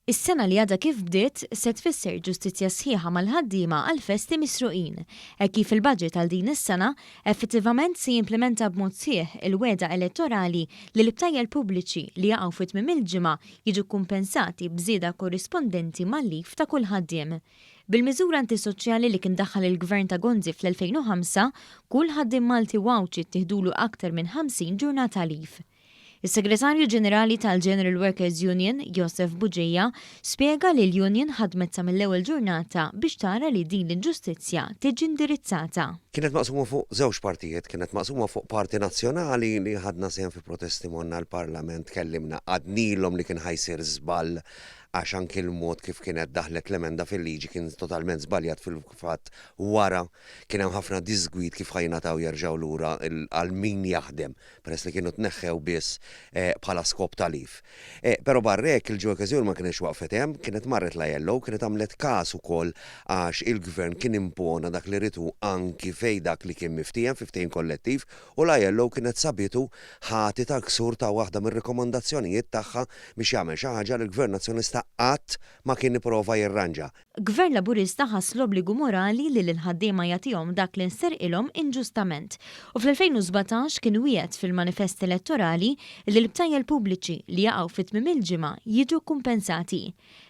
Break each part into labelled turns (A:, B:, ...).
A: Is-sena li għadha kif bdiet se tfisser ġustizzja sħiħa mal-ħaddiema għall-festi misruqin, hekk kif il-budget għal din is-sena effettivament se jimplimenta b'mod sħiħ il-wegħda elettorali li l-btajjel pubbliċi li jaqgħu fi tmiem il-ġimgħa jiġu kkumpensati b'żieda korrispondenti mal-leave ta' kull ħaddiem. Bil-miżura antisoċjali li kien daħħal il-Gvern ta' Gonzi fl-2005, kull ħaddiem Malti u Għawdxi ttieħdulu aktar minn 50 ġurnata leave. Is-Segretarju Ġenerali tal-General Workers Union, Josef Bugeja, spjega li l-union ħadmet sa mill-ewwel ġurnata biex tara li din l-inġustizzja tiġi indirizzata.
B: Kienet maqsuma fuq żewġ partijiet, kienet maqsuma fuq parti nazzjonali li ħadna sehem fi protesti morna l-Parlament, tkellimna, għadnilhom li kien ħa jsir żball għax anki l-mod kif kienet daħlet l-emenda fil-liġi kien totalment żbaljat fil-fatt wara kien hemm ħafna diżgwid kif ħa jingħataw jerġgħu lura għal min jaħdem peress li kienu tneħħew biss bħala skop ta' leave. Però barra hekk il-Ġew ma kinetx waqfet hemm, kienet marret l-ILO, kienet għamlet każ ukoll għax il-Gvern kien impona dak li ried hu anki fejn dak li kien miftiehem fi ftehim kollettiv u l-ILO kienet sabitu ħati tal-ksur ta' waħda mir-rikomandazzjonijiet tagħha biex jagħmel xi ħaġa li l-Gvern Nazzjonalista qatt ma kien ipprova jirranġa.
A: Gvern Laburista ħass l-obbligu morali li lill-ħaddiema jagħtihom dak li nsterqilhom inġustament u fl-2017 kien wiegħed fil-manifest elettorali li l-btajjel pubbliċi li jaqgħu fi tmiem il-ġimgħa jiġu kkumpensati.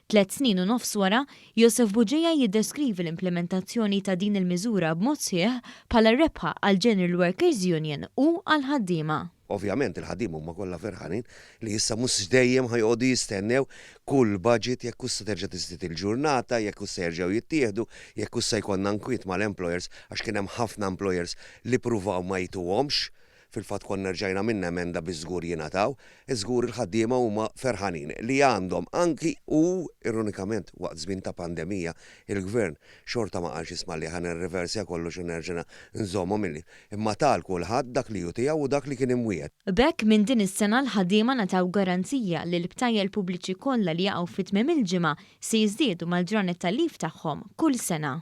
A: Tlett snin u nofs wara, Josef Bugeja jiddeskrivi l-implimentazzjoni ta' din il-miżura b'mod sħiħ bħala rebħa għall-General Workers Union u għall-ħaddiema.
B: Ovvjament il-ħaddiema huma kollha ferħanin li issa mhux dejjem ħa joqogħdu jistennew kull budget jekk hux se terġa' tiżdied il-ġurnata, jekk hux se jerġgħu jittieħdu, jekk hux se jkollna nkwiet mal-employers għax kien hemm ħafna employers li pruvaw ma jtuhomx. Fil-fatt konna rġajna għamilna emenda biex żgur jingħataw. Żgur il-ħaddiema huma ferħanin li għandhom anki u ironikament waqt żmien ta' pandemija il-Gvern xorta ma qalx isma' li ħa nirriversja kollox u nerġa' nżommhom illi Imma ta 'l kulħadd dak li hu tiegħu u dak li kien imwiegħed.
A: B'hekk minn din is-sena l-ħaddiema ngħataw garanzija li l-btajjel pubbliċi kollha li jaqgħu fi tmiem il-ġimgħa se jiżdiedu mal-ġranet tal-leave tagħhom kull sena.